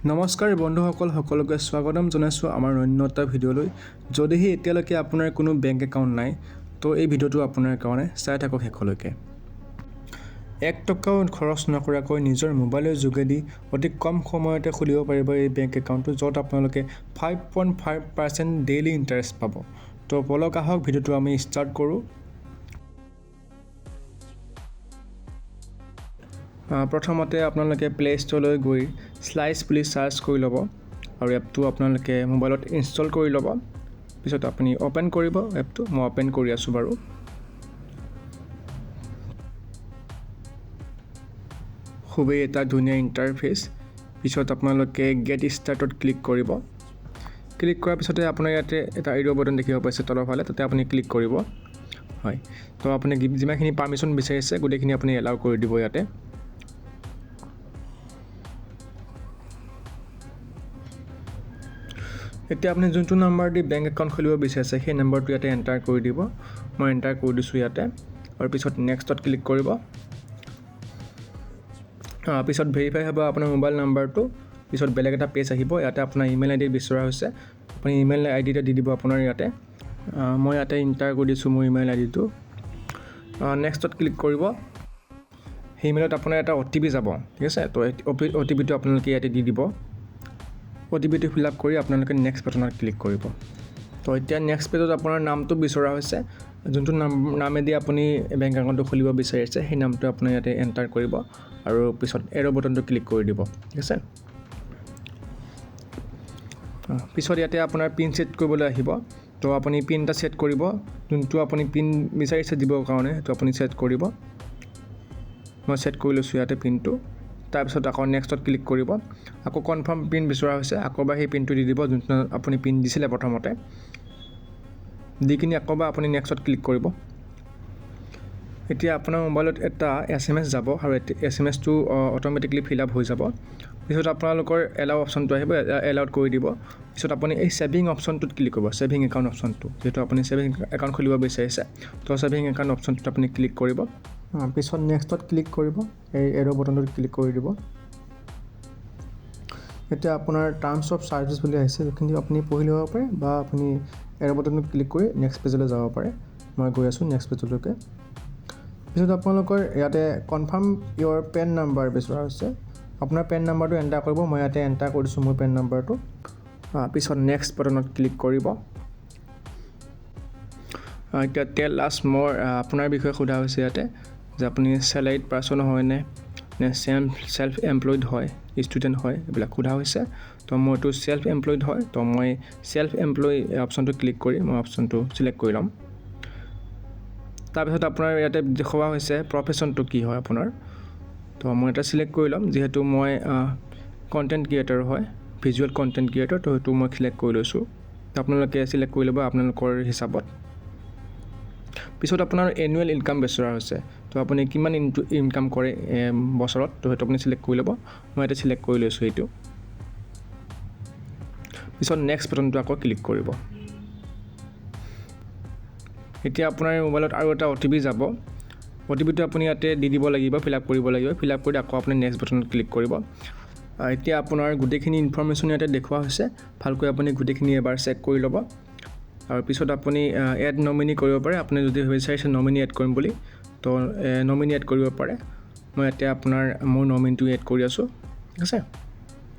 নমস্কাৰ বন্ধুসকল, সকলোকে স্বাগতম জনাইছোঁ আমাৰ অন্য এটা ভিডিঅ'লৈ। যদিহে এতিয়ালৈকে আপোনাৰ কোনো বেংক একাউণ্ট নাই, তো এই ভিডিঅ'টো আপোনাৰ কাৰণে, চাই থাকক শেষলৈকে। 1 টকাও খৰচ নকৰাকৈ নিজৰ মোবাইলৰ যোগেদি অতি কম সময়তে খুলিব পাৰিব এই বেংক একাউণ্টটো, য'ত আপোনালোকে 5.5% daily interest পাব। তো বলক, আহক, ভিডিঅ'টো আমি ষ্টাৰ্ট কৰোঁ। প্ৰথমতে আপোনালোকে প্লে' ষ্ট'ৰলৈ গৈ শ্লাইচ বুলি চাৰ্চ কৰি ল'ব আৰু এপটো আপোনালোকে মোবাইলত ইনষ্টল কৰি ল'ব। পিছত আপুনি অ'পেন কৰিব এপটো। মই অ'পেন কৰি আছোঁ বাৰু। খুবেই এটা ধুনীয়া ইণ্টাৰফেচ। পিছত আপোনালোকে গেট ষ্টাৰ্টত ক্লিক কৰিব। ক্লিক কৰাৰ পিছতে আপোনাৰ ইয়াতে এটা এৰ' বটন দেখিব পাইছে তলৰ ফালে, তাতে আপুনি ক্লিক কৰিব। হয়, তো আপুনি যিমানখিনি পাৰ্মিশ্যন বিচাৰিছে, গোটেইখিনি আপুনি এলাউ কৰি দিব ইয়াতে। এতিয়া আপুনি যোনটো নাম্বাৰ দি বেংক একাউণ্ট খুলিব বিচাৰিছে, সেই নাম্বাৰটো ইয়াতে এণ্টাৰ কৰি দিব। মই এণ্টাৰ কৰি দিছোঁ ইয়াতে আৰু পিছত নেক্সটত ক্লিক কৰিব। পিছত ভেৰিফাই হ'ব আপোনাৰ মোবাইল নাম্বাৰটো। পিছত বেলেগ এটা পেজ আহিব। ইয়াতে আপোনাৰ ইমেইল আই ডি বিচৰা হৈছে। আপুনি ইমেইল আই ডি এটা দি দিব আপোনাৰ ইয়াতে। মই ইয়াতে এণ্টাৰ কৰি দিছোঁ মোৰ ইমেইল আই ডিটো। নেক্সটত ক্লিক কৰিব। সেই ইমেইলত আপোনাৰ এটা অ' টি পি যাব, ঠিক আছে? তো অ' টি পিটো আপোনালোকে ইয়াতে দি দিব। অ' টি পিটো ফিল আপ কৰি আপোনালোকে নেক্সট বাটনত ক্লিক কৰিব। তো এতিয়া নেক্সট পেজত আপোনাৰ নামটো বিচৰা হৈছে। যোনটো নামেদি আপুনি বেংক একাউণ্টটো খুলিব বিচাৰিছে, সেই নামটো আপুনি ইয়াতে এণ্টাৰ কৰিব আৰু পিছত এৰ' বটনটো ক্লিক কৰি দিব, ঠিক আছে? পিছত ইয়াতে আপোনাৰ পিন ছেট কৰিবলৈ আহিব। তো আপুনি পিন এটা ছেট কৰিব। যোনটো আপুনি পিন বিচাৰিছে দিবৰ কাৰণে, সেইটো আপুনি ছেট কৰিব। মই ছেট কৰি লৈছোঁ ইয়াতে পিনটো। তাৰপিছত আকৌ নেক্সটত ক্লিক কৰিব। আকৌ কনফাৰ্ম পিন বিচৰা হৈছে। আকৌ এবাৰ সেই পিনটো দি দিব, যোনটো আপুনি পিন দিছিলে প্ৰথমতে। দি কিনি আকৌ এবাৰ আপুনি নেক্সটত ক্লিক কৰিব। এতিয়া আপোনাৰ মোবাইলত এটা এছএমএছ যাব আৰু এছএমএছটো অট'মেটিকলি ফিল আপ হৈ যাব। পিছত আপোনালোকৰ এলাউ অপশ্যনটো আহিব, এলাউড কৰি দিব। পিছত আপুনি এই ছেভিং অপশ্যনটোত ক্লিক কৰিব, ছেভিং একাউণ্ট অপশ্যনটো। যিহেতু আপুনি ছেভিং একাউণ্ট খুলিব বিচাৰিছে, তো ছেভিং একাউণ্ট অপশ্যনটোত আপুনি ক্লিক কৰিব। পিছত নেক্সটত ক্লিক কৰিব, এই এৰ' বটনটোত ক্লিক কৰি দিব। এতিয়া আপোনাৰ টাৰ্মছ অফ ছাৰ্ভিচ বুলি আহিছে, সেইখিনি আপুনি পঢ়ি ল'ব পাৰে বা আপুনি এৰ' বটনটোত ক্লিক কৰি নেক্সট পেজলৈ যাব পাৰে। মই গৈ আছোঁ নেক্সট পেজলৈকে। পিছত আপোনালোকৰ ইয়াতে কনফাৰ্ম ইয়ৰ পেন নাম্বাৰ বিচৰা হৈছে। আপোনাৰ পেন নাম্বাৰটো এণ্টাৰ কৰিব। মই ইয়াতে এণ্টাৰ কৰি দিছোঁ মোৰ পেন নাম্বাৰটো। পিছত নেক্সট বটনত ক্লিক কৰিব। এতিয়া টেল আছ মোৰ, আপোনাৰ বিষয়ে সোধা হৈছে ইয়াতে যে আপুনি চেলাৰিড পাৰ্চন হয়নে নে চেল্ফ এমপ্লয়ড হয়, ষ্টুডেণ্ট হয়, এইবিলাক সোধা হৈছে। তো মইতো চেল্ফ এমপ্লয়ড হয়, তো মই চেল্ফ এমপ্লয় অপশ্যনটো ক্লিক কৰি মই অপশ্যনটো চিলেক্ট কৰি ল'ম। তাৰপিছত আপোনাৰ ইয়াতে দেখুওৱা হৈছে প্ৰফেশ্যনটো কি হয় আপোনাৰ। তো মই এটা চিলেক্ট কৰি ল'ম, যিহেতু মই কণ্টেণ্ট ক্ৰিয়েটৰ হয়, ভিজুৱেল কণ্টেণ্ট ক্ৰিয়েটৰ, তো সেইটো মই চিলেক্ট কৰি লৈছোঁ। তো আপোনালোকে চিলেক্ট কৰি ল'ব আপোনালোকৰ হিচাপত। পিছত আপোনাৰ এনুৱেল ইনকাম বিচৰা হৈছে। তো আপুনি কিমান ইনকাম কৰে বছৰত, তো সেইটো আপুনি চিলেক্ট কৰি ল'ব। মই ইয়াতে চিলেক্ট কৰি লৈছোঁ এইটো। পিছত নেক্সট বাটনটো আকৌ ক্লিক কৰিব। এতিয়া আপোনাৰ মোবাইলত আৰু এটা অ' টি পি যাব। অ' টি পিটো আপুনি ইয়াতে দি দিব লাগিব, ফিল আপ কৰিব লাগিব। ফিল আপ কৰি আকৌ আপুনি নেক্সট বাটনত ক্লিক কৰিব। এতিয়া আপোনাৰ গোটেইখিনি ইনফৰ্মেশ্যন ইয়াতে দেখুওৱা হৈছে। ভালকৈ আপুনি গোটেইখিনি এবাৰ চেক কৰি ল'ব আৰু পিছত আপুনি এড নমিনী কৰিব পাৰে। আপুনি যদি বিচাৰিছে নমিনী এড কৰিম বুলি, তো নমিনী এড কৰিব পাৰে। মই ইয়াতে আপোনাৰ মোৰ নমিনীটো এড কৰি আছোঁ, ঠিক আছে?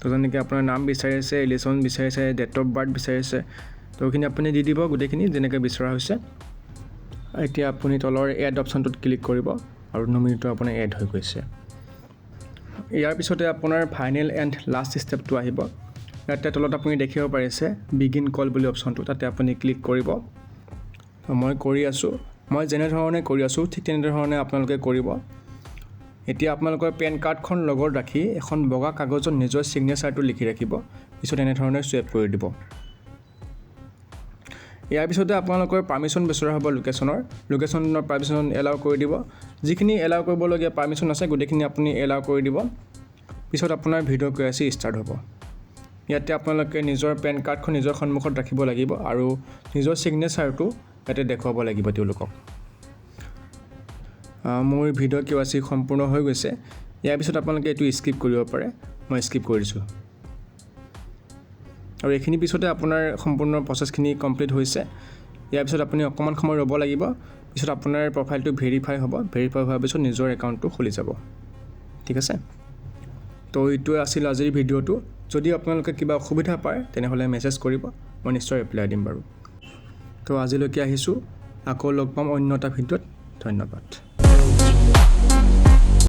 তো যেনেকৈ আপোনাৰ নাম বিচাৰিছে, ৰিলেশ্যন বিচাৰিছে, ডেট অফ বাৰ্থ বিচাৰিছে, তো এইখিনি আপুনি দি দিব গোটেইখিনি যেনেকৈ বিচৰা হৈছে। এতিয়া আপুনি তলৰ এড অপশ্যনটোত ক্লিক কৰিব আৰু নমিনীটো আপোনাৰ এড হৈ গৈছে। ইয়াৰ পিছতে আপোনাৰ ফাইনেল এণ্ড লাষ্ট ষ্টেপটো আহিব। ইয়াতে তলত আপুনি দেখিব পাৰিছে বিগিন কল বুলি অপশ্যনটো, তাতে আপুনি ক্লিক কৰিব। মই কৰি আছোঁ। মই যেনেধৰণে কৰি আছোঁ, ঠিক তেনেধৰণে আপোনালোকে কৰিব। এতিয়া আপোনালোকৰ পেন কাৰ্ডখন লগত ৰাখি এখন বগা কাগজত নিজৰ ছিগনেচাৰটো লিখি ৰাখিব। পিছত এনেধৰণে চুৱেপ কৰি দিব। ইয়াৰ পিছতে আপোনালোকৰ পাৰ্মিশ্যন বিচৰা হ'ব লোকেশ্যনৰ। লোকেশ্যনৰ পাৰ্মিশ্যন এলাউ কৰি দিব। যিখিনি এলাউ কৰিবলগীয়া পাৰ্মিশ্যন আছে, গোটেইখিনি আপুনি এলাউ কৰি দিব। পিছত আপোনাৰ ভিডিঅ' কেৱাইচি ষ্টাৰ্ট হ'ব। ইয়াতে আপোনালোকে নিজৰ পেন কাৰ্ডখন নিজৰ সন্মুখত ৰাখিব লাগিব আৰু নিজৰ ছিগনেচাৰটো ইয়াতে দেখুৱাব লাগিব তেওঁলোকক। মোৰ ভিডিঅ' কেৱাইচি সম্পূৰ্ণ হৈ গৈছে। ইয়াৰ পিছত আপোনালোকে এইটো স্কিপ কৰিব পাৰে। মই স্কিপ কৰি দিছোঁ। আৰু এইখিনি পিছতে আপোনাৰ সম্পূৰ্ণ প্ৰচেছখিনি কমপ্লিট হৈছে। ইয়াৰ পিছত আপুনি অকণমান সময় ৰ'ব লাগিব। পিছত আপোনাৰ প্ৰফাইলটো ভেৰিফাই হ'ব। ভেৰিফাই হোৱাৰ পিছত নিজৰ একাউণ্টটো খুলি যাব। ঠিক আছে, তো এইটোৱে আছিল আজিৰ ভিডিঅ'টো। যদি আপোনালোকে কিবা অসুবিধা পায়, তেনেহ'লে মেছেজ কৰিব, মই নিশ্চয় ৰিপ্লাই দিম বাৰু। তো আজিলৈকে আহিছোঁ, আকৌ লগ পাম অন্য এটা ভিডিঅ'ত। ধন্যবাদ।